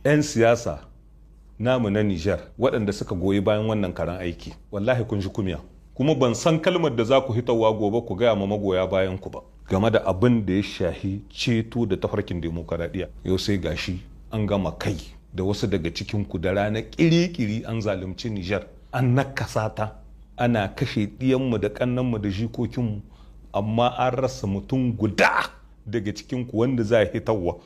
'Yan siyasa namu na Nijar waɗanda suka goyi bayan wannan karan aiki, wallahi kun ji kumya. Kuma ban san kalmar da za ku hitawa gobe ku gaya ma magoya bayan ku ba game da abin da ya shahi ceto da tafarkin demokaradiyya. Yau sai gashi an gama kai da wasu daga cikin ku da rana kiri-kiri an zalunci Nijar, an nakasa ta, ana kashe ɗiyanmu da ƙannanmu da jikokinmu, amma an rasa mutum guda daga cikin ku wanda za a hitawa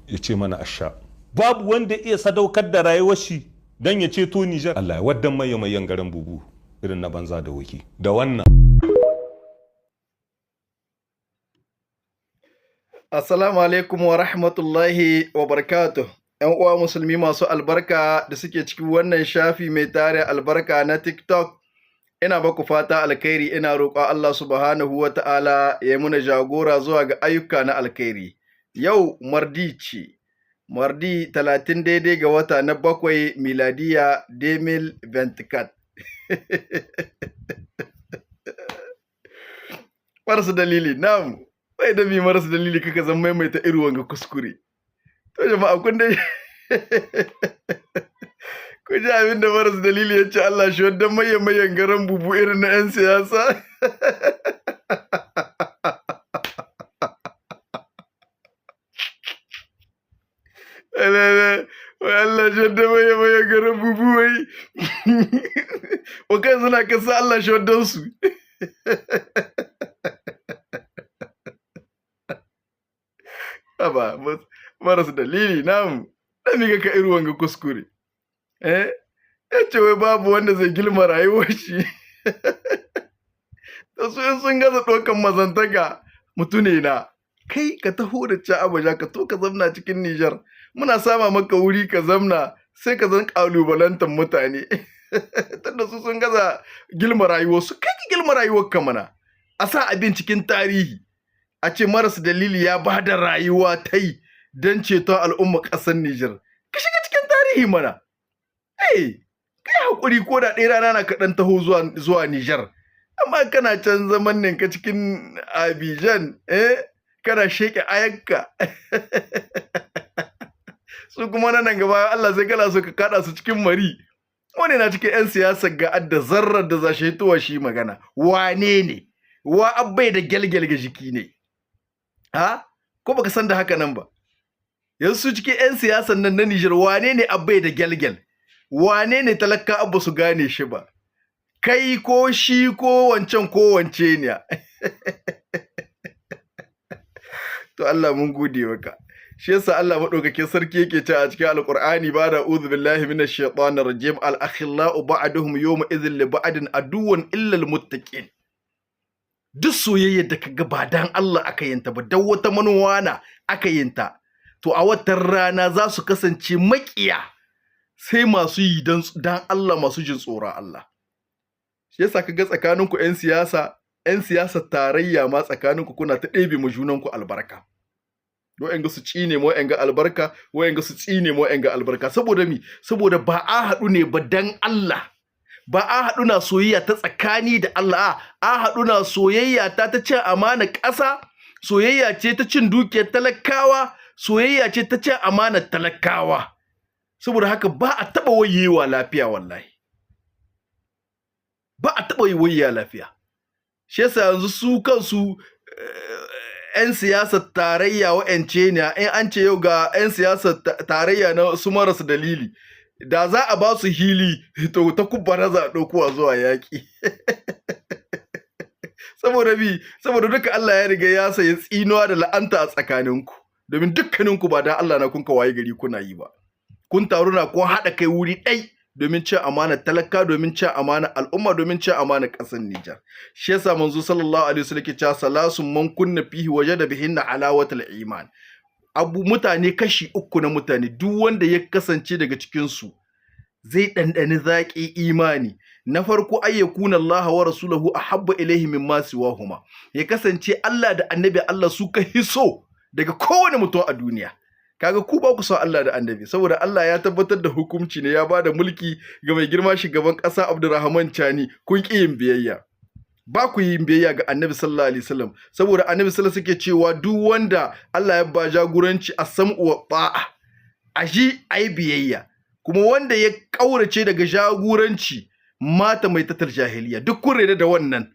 ya ce mana asha. Babu wanda iya sadaukar da rayuwar shi don ya ceto Nijar. Allah ya waddan maye mayan garin bubu irin na banza da waki da wannan. Assalamu alaikum wa rahmatullahi wa barakatuh. ‘Yan uwa musulmi masu albarka da suke cikin wannan shafi mai tare albarka na TikTok, ina baku fata alkhairi, ina roƙon Allah subhanahu wa ta'ala ya yi muna jagora zuwa ga ayyuka na alkhairi. Yau Mardi ce, Mardi 30 daidai ga wata na 7 miladiya 2024. Marasa dalili, na'am, bai da mi marasa dalili kaka zan maimaita irin wanga kuskure. To jama'a, kun dai ku ji abin da marasa dalili ya ce, Allah shi wadda maye mayan garan bubu irin na 'yan siyasa. Wai Allah shi wadda maye mayan garan bubu, wai. Wa kai suna kasa Allah shi wadda su. Aba, marasa dalili, na'am, dan mi ka irin wanga kuskure. Eh, ya ce wai babu wanda zai gilma rayuwar shi. Da su in sun gaza ɗaukan mazantaka mutune na. Kai ka taho da ca Abuja ka to ka zamna cikin Nijar. Muna sama maka wuri ka zamna, sai ka zan ƙalubalantar mutane. Tunda su sun gaza gilma rayuwar su, kai ka gilma rayuwar ka mana. A sa abin cikin tarihi. A ce marasa dalili ya ba da rayuwa ta yi don ceton al'umma ƙasar Nijar. Ka shiga cikin tarihi mana. Eh, kai haƙuri, ko da ɗaya rana na kaɗan taho zuwa Nijar. Amma kana can zaman ne ka cikin Abidjan, eh, kana sheƙe ayakka. Su kuma nan gaba Allah sai kana so ka kaɗa su cikin mari. Wani na cikin 'yan siyasar ga adda zarrar da za shi hitowa shi magana. Wane ne? Wa abbai da gyalgyal ga jiki ne? Ha? Ko baka san da haka nan ba? Yanzu su cikin 'yan siyasan nan na Nijar, wane ne abbai da gyalgyal? Wane ne talaka abu su gane shi ba? Kai ko shi ko wancan ko wance ne? To Allah mun gode maka. Shi yasa Allah madaukakin sarki yake cewa a cikin Alqur'ani, ba da uzu billahi minash shaitanir rajim, al akhillau ba'duhum yawma idhil li ba'din aduwwan illa al muttaqin. Duk soyayyar da kaga ba dan Allah aka yinta ba, dan wata manuwa na aka yinta, to a watan rana za su kasance makiya sai masu yi dan Allah, masu jin tsoron Allah. Shi yasa kaga tsakaninku 'yan siyasa, 'yan siyasar tarayya ma, tsakaninku kuna ta ɗebe ma junanku albarka. Wa'anga su tsine ma wa'anga albarka, wa'anga su tsine ma wa'anga albarka. Saboda mi? Saboda ba a haɗu ne ba dan Allah. Ba a haɗu na soyayya ta tsakani da Allah, a haɗu na soyayya ta cin amana ƙasa, soyayya ce ta cin dukiyar talakawa, soyayya ce ta cin amanar talakawa. Saboda haka ba a taɓa wayewa lafiya wallahi. Ba a taɓa wayewa lafiya. Shi yasa yanzu su kansu 'yan siyasar tarayya wa'yance ne, in an ce yau ga 'yan siyasar tarayya na su marasa dalili, da za a ba su hili, to ta kubbara za a ɗaukowa zuwa yaƙi. Saboda bi, saboda duka Allah ya riga ya sayi tsinuwa da la'anta a tsakaninku, domin dukkaninku ba dan Allah na kun ka waye gari kuna yi ba. Kun taru na kun haɗa kai wuri ɗai domin cin amanar talaka, domin cin amanar al'umma, domin cin amanar ƙasar Nijar. Shi yasa manzo sallallahu alaihi wasallam ke cewa salasun man kunna fihi wajada bihinna halawatul iman. Abu mutane kashi uku na mutane, duk wanda ya kasance daga cikin su zai ɗanɗani zaƙi imani. Na farko, ay yakuna Allah wa rasuluhu ahabba ilaihi mimma siwahuma. Ya kasance Allah da annabi Allah su ka hiso daga kowane mutum a duniya. Kaga ku ba ku son Allah da annabi, saboda Allah ya tabbatar da hukunci ne, ya ba da mulki ga mai girma shugaban ƙasa Abdurrahman Chani, kun ƙi yin biyayya. Ba ku yin biyayya ga annabi sallallahu alaihi wasallam, saboda annabi sallallahu alaihi suke cewa duk wanda Allah ya ba jagoranci, as-sam'u wa ta'a. A ji a yi biyayya. Kuma wanda ya ƙaurace daga jagoranci mata mai tatar jahiliya, duk kun yarda da wannan.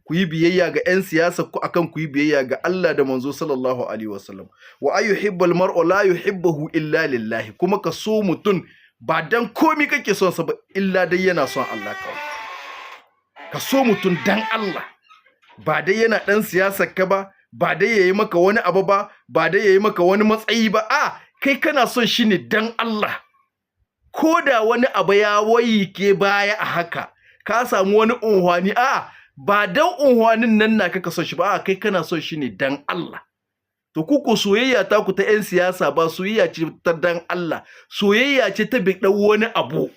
Ku yi biyayya ga 'yan siyasa ku akan ku yi biyayya ga Allah da manzo sallallahu alaihi wasallam. Wa ayyuhibbal mar'u la yuhibbuhu illa lillahi. Kuma ka so mutum ba dan komi kake son sa ba, illa dai yana son Allah kawai. Ka so mutum dan Allah, ba dai yana dan siyasar ka ba, ba dai yayi maka wani abu ba, ba dai yayi maka wani matsayi ba, a kai kana son shi ne dan Allah. Ko da wani abu ya wayi ke baya a haka, ka samu wani unhwani, a ba dan unhwanin nan na kaka son shi ba, a kai kana son shi ne dan Allah. To ku ko soyayya ta ku ta 'yan siyasa ba soyayya ce ta dan Allah, soyayya ce ta bi dan wani abu,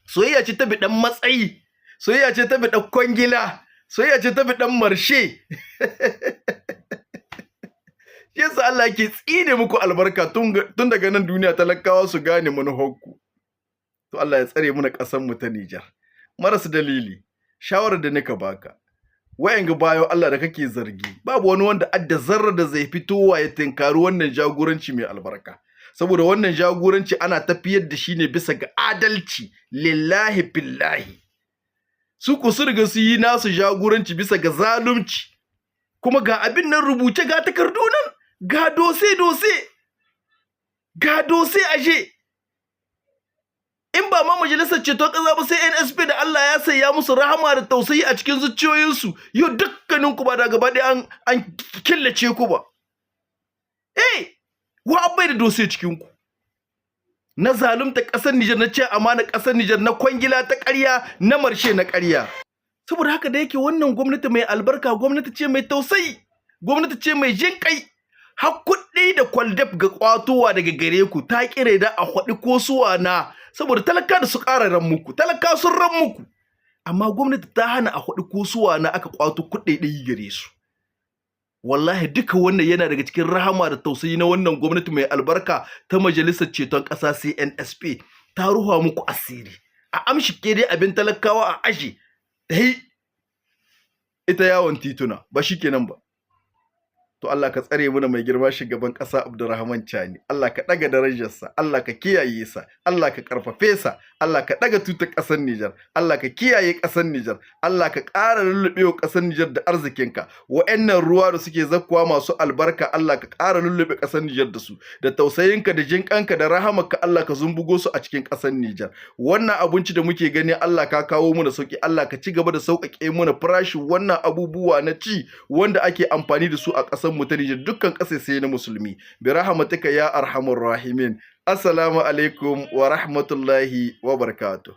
soyayya ce ta bi dan matsayi, soyayya ce ta bi dan kwangila, soyayya ce ta bi dan marché. Shi yasa Allah ke tsine muku albarka tun daga nan duniya, talakawa su gane manufarku. To Allah ya tsare muna ƙasar mu ta Nijar. Maras dalili, shawarar da nika baka, wayanga bayo Allah da kake zargi, babu wani wanda adda zarra da zai fitowa ya tinkari wannan jagoranci mai albarka, saboda wannan jagoranci ana tafiyar da shi ne bisa ga adalci, lillahi billahi. Su ku su riga su yi nasu jagoranci bisa ga zalunci. Kuma ga abin nan rubuce, ga takardu nan, ga dossier dossier, ga dossier aje. In ba ma Majalisar Ceton Ƙasa ba, sai CNSP da Allah ya saya musu rahama da tausayi a cikin zuciyoyinsu, yau dukkanin ku ba da gaba ɗaya an killace ku ba. Eh, wa bai da dossier cikin ku na zalunta ƙasar Nijar, na ce amana ƙasar Nijar, na kwangila ta ƙarya, na marché na ƙarya? Saboda haka, da yake wannan gwamnati mai albarka gwamnati ce mai tausayi, gwamnati ce mai jin kai, har kuɗi da kwaldaf ga kwatowa daga gare ku ta kire da a faɗi ko suwa na, saboda talaka da su ƙara ran muku, talaka sun ran muku, amma gwamnati ta hana a faɗi ko suwa na aka kwato kuɗi ɗaya gare su. Wallahi duka wannan yana daga cikin rahama da tausayi na wannan gwamnati mai albarka ta Majalisar Ceton Ƙasa CNSP. Ta ruha muku asiri. A amshi ke dai abin talakawa a aji ta ita yawon tituna ba shi kenan ba. To Allah ka tsare mana mai girma shugaban ƙasa Abdurrahman Chani. Allah ka ɗaga darajarsa, Allah ka kiyaye sa, Allah ka karfafe sa, Allah ka ɗaga tutar ƙasar Nijar, Allah ka kiyaye ƙasar Nijar, Allah ka ƙara lulluɓewa ƙasar Nijar da arzikinka. Wa'annan ruwa da suke zakkuwa masu albarka, Allah ka ƙara lullube ƙasar Nijar da su, da tausayinka da jinƙanka da rahamarka. Allah ka zumbugo su a cikin ƙasar Nijar. Wannan abinci da muke gani, Allah ka kawo mana sauki, Allah ka ci gaba da sauƙaƙe mana farashin wannan abubuwa na ci wanda ake amfani da su a ƙasar mu ta Nijar, dukkan ƙasashe na musulmi, bi rahmatika ya arhamur rahimin. Assalamu alaikum wa rahmatullahi wa barakatuh.